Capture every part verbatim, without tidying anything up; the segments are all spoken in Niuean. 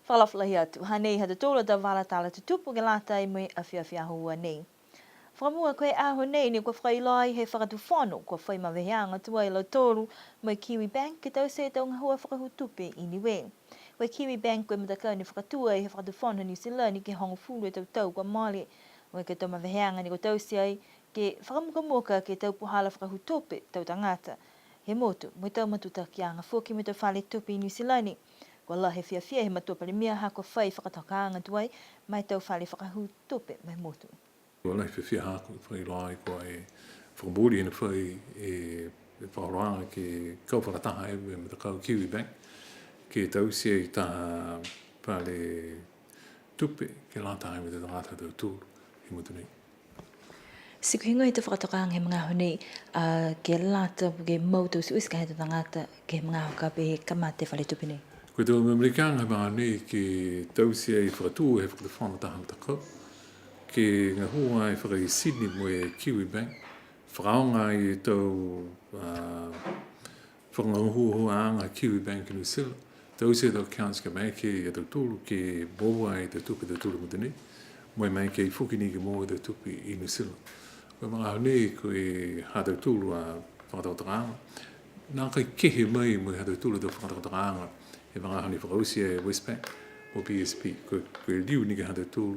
Fakaalofa lahi atu, hanei ha tautolu a tau vala tala tutupu ke lata mo e afiafi Aho Ua nei. Fakamua, ko e aho nei ne kua fakailoa ai he Fakatufono, kua fai maveheaga tuai a lautolu mo e Kiwibank ke taute e tau gahua fakahū tupe i Niue. Ko e Kiwibank ko e matakau ne fakatū ai he Fakatufono Niu Silani ke hogofulu e tau tau kua mole. Mo e ko e tau maveheaga ne kua taute ai ke fakamukamuka ke he tau puhala fakahū tupe tau tagata he motu, mo e tau matutakiaga foki mo e tau fale tupe i Niu Silani. Kua lahi e fiafia he Matua Palemia ha kua fai fakatokaaga tuai ma e tau fale fakahū tupe ma e motu. Kua lahi e fiafia haaku, fakailoa ai kua fakamooli ne fai e, e fakaholoaga ke kau fakataha ai mo e matakau Kiwibank, ke taute e taha fale tupe ke lata ai mo e tau tagata ha tautolu he motu nei. Ti ko e heigoa e tau fakatokaaga he magaaho nei, a, ke lata ke mau tau tiuti ka he tau tagata ke he magaaho ka pehē kamata e fale tupe nei? Ko e tau amanakiaga he magaaho nei ke taute ai e fakatū he Fakatufono taha matakau ke gahua ai fakaeseni mo e Kiwibank, fakaaoga ai e tau, a, fakagahuahuaaga Kiwibank New Zealand, taute e tau accounts ke maeke ia tautolu ke moua e tau tupe ha tautolu he motu nei, mo e maeke foki ni ke moua e tau tupe i New Zealand. Ko e magaaho nei ko e ha tautolu a fakatokatokaaga, nākai kehe mai mo e ha tautolu a tau fakatokatokaaga he magaaho ne fakaoti e Westpac mo BSP, ko, ko e liu ni ke he ha tautolu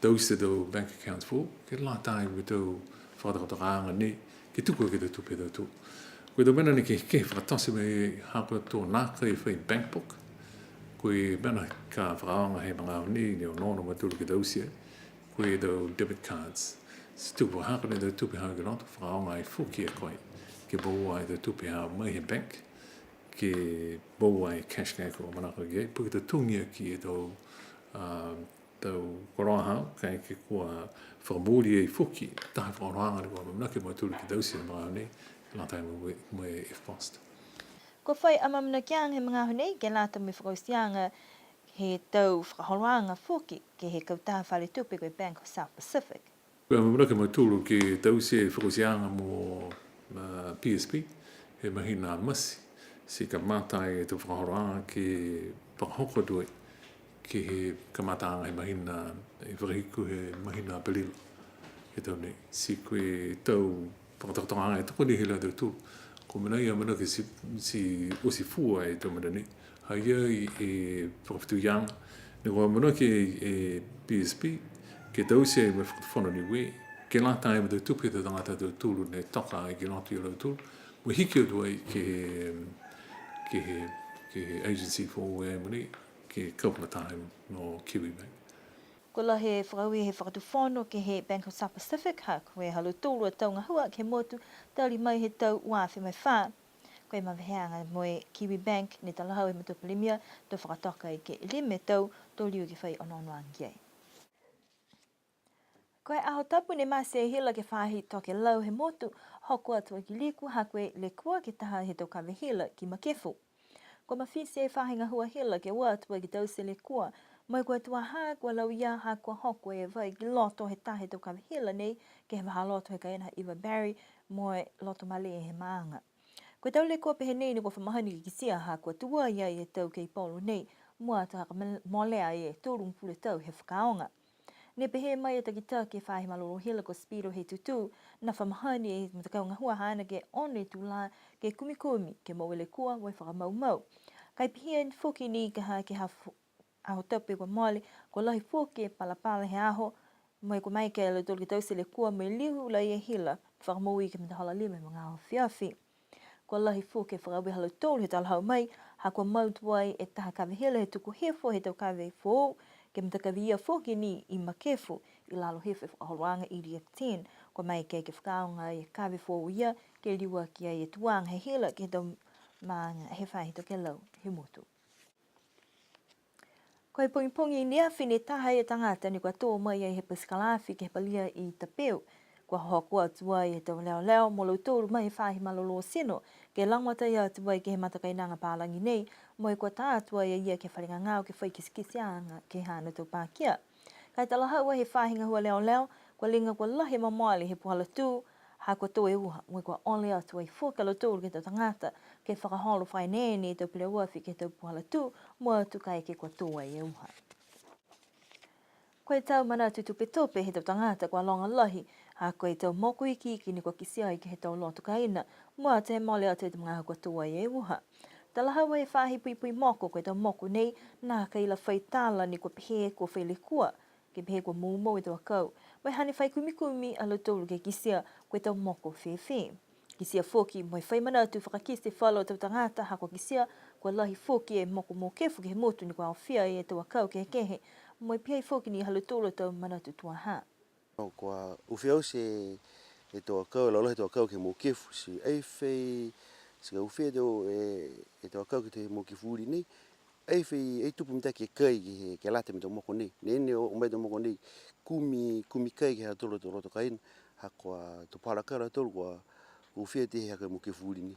taute e tau bank accounts foou, ke lata ai mo e tau fakatokatokaaga nei, ke tuku aki e tau tupe ha tautolu. Ko e tau mena ne kehekehe fakatote mai ha kua to nākai fai bank book, ko e mena ka fakaaoga he magaaho nei, ne onoono a mautolu ke taute, ko e tau debit cards. Ti tuku ha ko e tau tupe ha ke loto, fakaaoga ai foki e koe, ke moua e tau tupe ha mai he bank, ke moua e cash ka ko e manako ke, po ke to tugi aki e tau, a, tau koloa ha, kaeke kua fakamooli ai foki taha fakaholoaga ne kua amanaki a mautolu ke taute he magaaho nei, ke lata mo e, mo e EFTPOS. Kua fai amaamanakiaga he magaaho nei ke lata mo e fakaotiaga he tau fakaholoaga foki ke he kautaha fale tupe ko e Bank of South Pacific. Ko e amaamanaki a mautolu ke taute e fakaotiaga mo, a, BSP he mahina Mati, ti kamata e tau fakaholoaga ke fakahoko atu ai ke he kamataaga he mahina, e fakahiku he mahina Apelila he tau nei. Ti ko e tau fakatokatokaaga e tokoni hila a tautolu. Ko e mena ia amanaki ti, ti oti fua e tau mena nei. Ha i ai e fakafetuiaga ne kua amanaki e, e BSP ke taute mo e Fakatufono Niue, ke lata mo e tau tupe he tau tagata ha tautolu ne toka ai ki loto ia lautolu, mo e hiki atu ai ke he, ke he, ke he agency foou e mogonei, ke kau fakataha mo Kiwibank. Kua lahi e fakaaue he Fakatufono ke he Bank of South Pacific, ha ko e ha lautolu a tau gahua ke he motu, tali mai he tau ua afe mo e fā. Ko e maveheaga mo e Kiwibank ne talahau he Matua Palemia, to fakatoka ai ke lima e tau, to liu ke fai onoonoaga ki ai. Ko e Aho Tapu ne mate e hila ke he faahi tokelau he motu, hoko atu ai ki Liku, ha ko e lekua ke he taha he tau kave hila ki Makefu. Kua mafiti e faahi gahua hila ke o atu ai ke taute e lekua, mo e kua tuaha kua lauia ha kua hoko e vai ki loto he taha he tau kave hila nei, ke he vahāloto he kaina ha Eva Barry, mo e loto malē he maaga. Ko e tau lekua pehē nei ne kua fa mahani ke kitia ha kua tuai ai e tau keipolo nei, mua atu ha kua mol-, molea e tolugofulu tau he fakaaoga. Ne pehē mai e takitaki he faahi malolō hila ko Speedo Hetutu, ne fa mahani e matakau gahua haana ke ono e tulā ke kumikumi, ke moua e lekua mo e fakamaumau. Ka e pihia foki ni ke he, ke he fo-, Aho Tapu kua mole, kua lahi foki e palapala he aho, mo e kua maeke a lautolu ke taute e lekua mo e liu laia e hila, fakamoui ke he mena hola lima he magaaho afiafi. Kua lahi foki e fakaaue ha lautolu he talahau mai, ha kua mau tuai e taha kave hila he tuku hifo he tau kave foou, ke he matakavi ia foki ni i Makefu, i lalo hifo he fakaholoaga E D F ten, kua maeke ke fakaaoga e kave foou ia, ke liuaki ai e tuaga he hila ke he tau maaga he faahi tokelau he motu. Ko e pogipogi ne afi ne taha e tagata ne kua tō mai ai he pasikala afi ke he palia i Tapeu. Kua hoko atu ai e tau leoleo mo lautolu mai he faahi malolō tino, ke lagomatai atu ai ke he matakainaga palagi nei, mo e kua tā atu ai a ia ke he fale gagao ke fai kitekiteaga ke he haana tau pakia. Ka e talahau ai he faahi gahua leoleo, kua liga kua lahi e momole he puhala tū, ha kua tō e uha, mo e kua ole atu ai foki a lautolu ke he tau tagata, Ke fakaholo fakaeneene e tau peleoafi ke he tau puhala tū, mua atu kaeke kua tō ai e uha. Ko e tau manatu tupetupe he tau tagata kua loga lahi, ha ko e tau moko ikiiki ne kua kitia ai ke he tau loto kaina, mua atu he mole atu e tau magaaho kua tō ai e uha. Talahau e faahi puipui moko ko e tau moko nei, nākai la fai tala ne kua pehē kua fai lekua, ke pehē kua moumou e tau akau. Mo e hane fai kumikumi a lautolu ke kitia ko e tau moko fēfē. Kitia foki mo e fai manatu fakakite falu a tau tagata ha kua kitia kua lahi foki e moko mokefu ke he motu ne kua aofia e tau akau kehekehe. Mo e pihia foki ni ha lautolu a tau manatu tuaha. Kua ufia oti e, e tau akau, laulahi e tau akau ke he mokefu, ti ai fai, ti ka ufia e tau, e, e tau akau ke he mokefu uli nei, ai fai, ai tupu mitaki e kai ke he, ke lata mo e tau moko nei. Neʻe ne o, o mai e tau moko nei, kumi, kumi kai ke he ha lautolu a tau loto kaina, ha kua tau puhala kai ha lautolu kua ufia oti he ha ko e mokefu uli nei.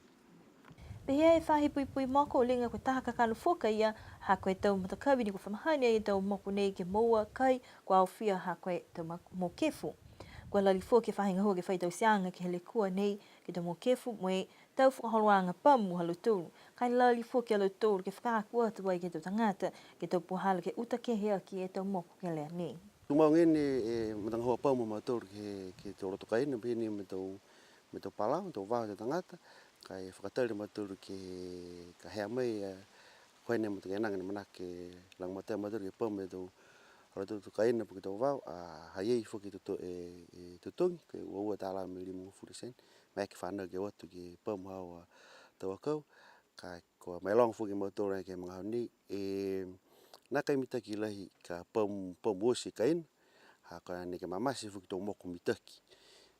Pehē e faahi puipui moko liga ko e taha kakano foki a ia, ha ko e tau matakavi ne kua fa mahani ai e tau moko nei ke moua kai, kua aofia ha ko e tau ma-, mokefu. Kua lali foki e faahi gahua ke fai tauteaga ke he lekua nei ke he tau mokefu mo e tau fakaholoaga pamu ha lautolu. Ka e lali foki a lautolu ke fakaako atu ai ke he tau tagata, ke he tau puhala ke uta kehe aki e tau moko kelea nei. Tumau agaia e matagahua pamu ha mautolu ke he, ke he tau loto kaina, pehē ni mo e tau, mo e tau palau, tau vao he tau tagata, ka e fakatali a mautolu ke he, ka hea mai, a, ko e ne mautolu ke naga ne manako ke lagomatai a mautolu ke pamu e tau, ha lautolu a tau kaina po ke tau vao, a, ha i ai foki e to-, e, e totogi, ko e ua ua tālā mo e limagofulu sene, maeke fānau ke o atu ke pamu haau a tau akau, ka kua mailoga foki e mautolu ke he magaaho nei, e, nākai mitaki lahi ka pamu, pamu oti e kaina, ha ko e neke mamate foki e tau moko mitaki.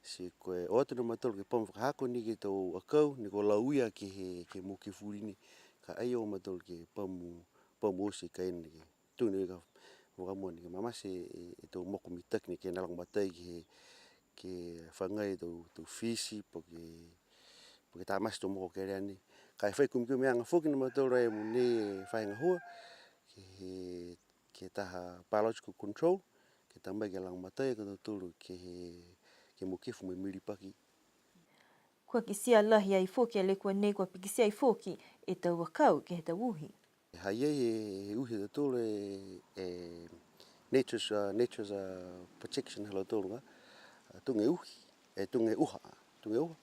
Ti ko e o atu ni a mautolu ke pamu fakahako ni ke he tau akau, ne kua lauia ke he, ke he mokefu uli nei, ka ai o mautolu ke pamu, pamu oti e kaina ke. Tuga ni ka fakamua ni ke mamate e, e tau moko mitaki ni ke ne lagomatai ke he, ke fagai e tau, tau fisi, po ke, po ke tamate e tau moko kelea nei. Ka e fai kumikumiaga foki ni a mautolu ai mogonei e faahi gahua, ke he, ke he taha biological control, ke ta mai ke lagomatai aki a tautolu ke he, ke he mokefu mo e milipaki. Kua kitia lahi ai foki e lekua nei, kua pikitia ai foki e tau akau ke he tau uhi. Ha i ai e, e uhi ha tautolu e, e nature's, uh, nature's, uh, protection ha lautolu ga, uh, tuga e uhi, e tuga e uha, tuga e uha.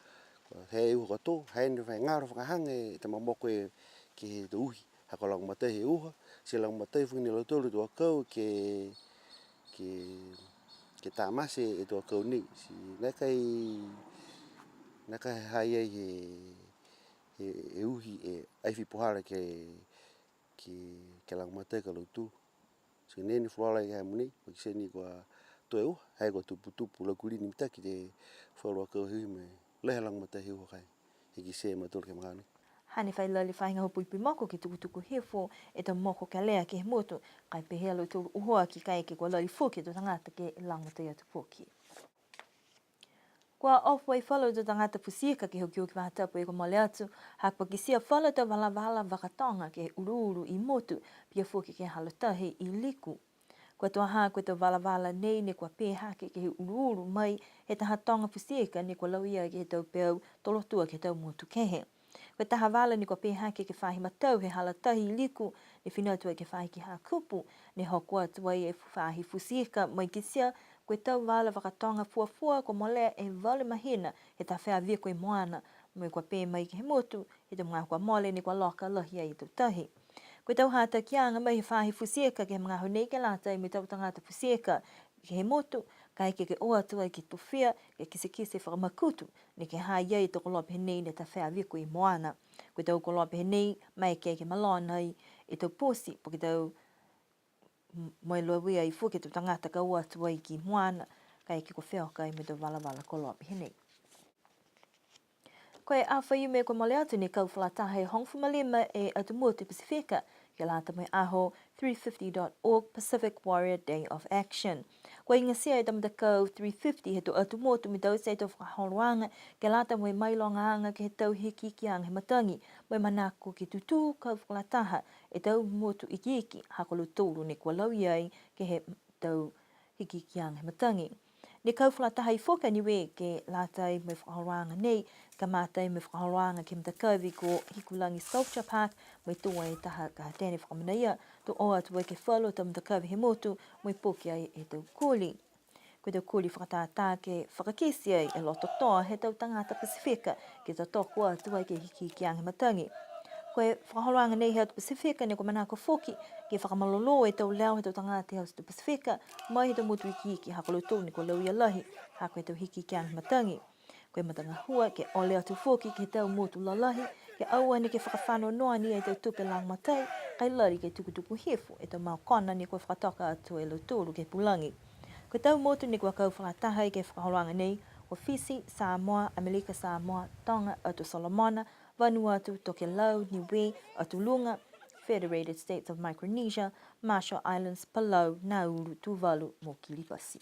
Kua he uha katoa, ha ne fai galo fakahaga e tama moko e ke he tau uhi. Ha kua lagomatai he uha, ti lagomatai foki ni e lautolu e tau akau ke, ke, ke tamate e tau akau nei. Ti nākai, nākai ha i ai he, he, he uhi e ai fai puhala ke, ke, ke lagomatai aki a lautolu. Ti neʻe ne fuluola ke he mogonei, kua kitia ni kua toe uha, ha kua tuputupu laukulini mitaki e falu akau he uhi mo e lahi e lagomatai he uha ka e kitia e mautolu ke he magaaho nei. Hane fai lali e faahi gahua puipui moko ke tukutuku hifo e tau moko kelea ke he motu, ka e pehē a lautolu uho aki kaeke kua lali foki e tau tagata ke lagomatai atu foki. Kua ofo ai falu a tau tagata futi ika ke he okioki faahi tapu kua mole atu, ha kua kitia falu a tau valavala vakatoga ke he uluulu i motu, pihia foki ke he hala tahi i Liku. Kua tuaha ko e tau valavala nei ne kua pē hake ke he uluulu mai he taha toga futi ika ne kua lauia ke he tau peau tolotua ke he tau motu kehe. Ko e taha vala ne kua pē hake ke he faahi matau he hala tahi i Liku, ne fina atu ai ke he faahi ki Hakupu, ne hoko atu ai e faahi futi ika mo e kitia ko e tau vala vakatoga fuafua kua molea e valu mahina he tafea viko i moana, mo e kua pē mai ke he motu, he tau magaaho kua mole ne kua loka lahi ai e tau tahi. Ko e tau hatakiaga mai he faahi futi ika ke he magaaho nei ke lata mo e tau tagata futi ika ke he motu, kaeke ke o atu ai ke tofia, ke kitekite fakamakutu, neke ha i ai e tau koloa pehē nei ne tafea viko i moana. Ko e tau koloa pehē nei, maeke ke malona ai e tau poti, po ke tau m-, mo e lauia ai foki e tau tagata ka o atu ai ki moana, kaeke kua feoka ai mo e tau valavala koloa pehē nei. Ko e aho Faiumu kua mole atu ne kau fakalataha e hogofulu ma lima e atu motu Pasifika, ke lata mo e aho three fifty dot org Pacific Warrior Day of Action. Kua igatia e tau matakau three fifty he tau atu motu mo e taute e tau fakaholoaga, ke lata mo e mailogaaga ke he tau hikihikiaga he matagi, mo e manako ke tutū kau fakalataha e tau motu ikiiki, ha ko lautolu ne kua lauia ai ke he tau hikihikiaga he matagi. Ne kau fakalataha foki a Niue ke lata mo e fakaholoaga nei, kamata mo e fakaholoaga ke he matakavi ko Hikulagi Sculpture Park, mo e tō ai e taha ka tene fakamanaia, to o atu ai ke he falu tau matakavi he motu, mo e poki ai e tau koli. Ko e tau koli fakatātā ke fakakite ai e loto toa he tau tagata Pasifika, ke totoko atu ai ke he hikihikiaga matagi. Ko e fakaholoaga nei he atu Pasifika ne kua manako foki ke fakamalolō e tau leo he tau tagata he atu Pasifika, mai he tau motu ikiiki ha ko lautolu ne kua lauia lahi, ha ko e tau hikihikiaga matagi. Ko e matagahua ke ole atu foki ke he tau motu lalahi, ke aua neke fakafano noa ni e tau tupe lagomatai, ka e lali ke tukutuku hifo e tau maokona ne kua fakatoka atu e lautolu ke he pulagi. Ko e tau motu ne kua kau fakalataha ke he fakaholoaga nei, ko Fisi, Samoa, Amelika Samoa, Toga, Atu Solomona, Vanuatu, Tokelau, Niue, Atu Luga, Federated States of Micronesia, Marshall Islands, Palau, Nauru, Tuvalu, mo Kiribati.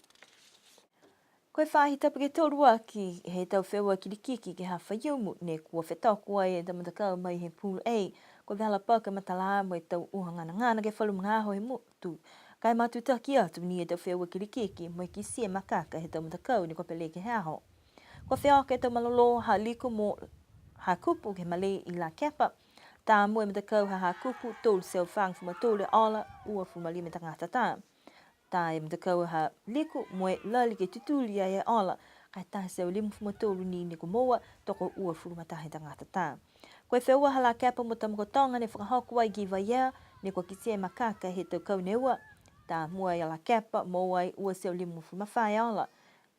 Ko e faahi tapu ke tolu aki he tau feua kilikiki ke he Faiumu, ne kua fetoko ai e tau matakau mai he Pool A, ko Vela Parker Matala mo e tau uha ganagana ke he falu magaaho he motu. Ka e matutaki atu ni e tau feua kilikiki mo e kitia e makaka he tau matakau ne kua pele ke he aho. Kua feoaki e tau malolō ha Liku mo Hakupu ke he malē i Lakepa. Tā mua e matakau ha Hakupu, tolu e teau fagofulu ma tolu e ola, uafulu ma lima e tagata tā. Tā e matakau ha Liku mo e lali ke tutuli ai e ola, ka e taha e teau limagofulu ma tolu ni ne kua moua, tokouafulu ma taha e tagata tā. Ko e feua ha Lakepa mo Tamakautoga ne fakahoko ai ki Vaiea, ne kua kitia e makaka he tau kau ne ua. Tā mua e Lakepa, moua ai ua e teau limagofulu ma fā e ola,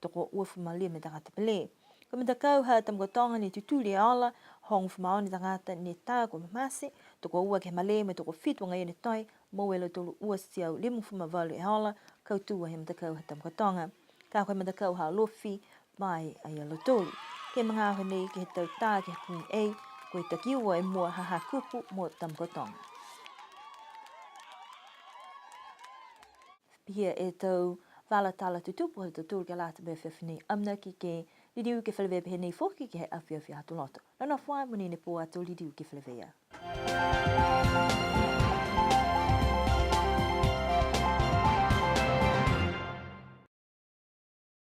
tokouafulu ma lima e tagata pele. Ko e matakau ha Tamakautoga ne tutuli e ola, hogofulu ma ono e tagata ne tā kua mamate, tokoua ke he malē mo e tokofitu agaia ne toe, moua e lautolu ua e teau limagofulu ma valu e ola, kautū he matakau ha Tamakautoga. Ka ko e matakau ha Alofi, mai ai a lautolu. Ke he magaaho nei ke he tau tā ke he Pool A, ko e taki ua e mua ha Hakupu mo Tamakautoga. Pihia e tau vala tala tutupu ha tautolu ke lata mo e afiafi nei. Amanaki ke liliu ke feleveia pehē nei foki ke he afiafi Aho Lotu. Nonofo ā, monuina e pō, ato liliu ke feleveia.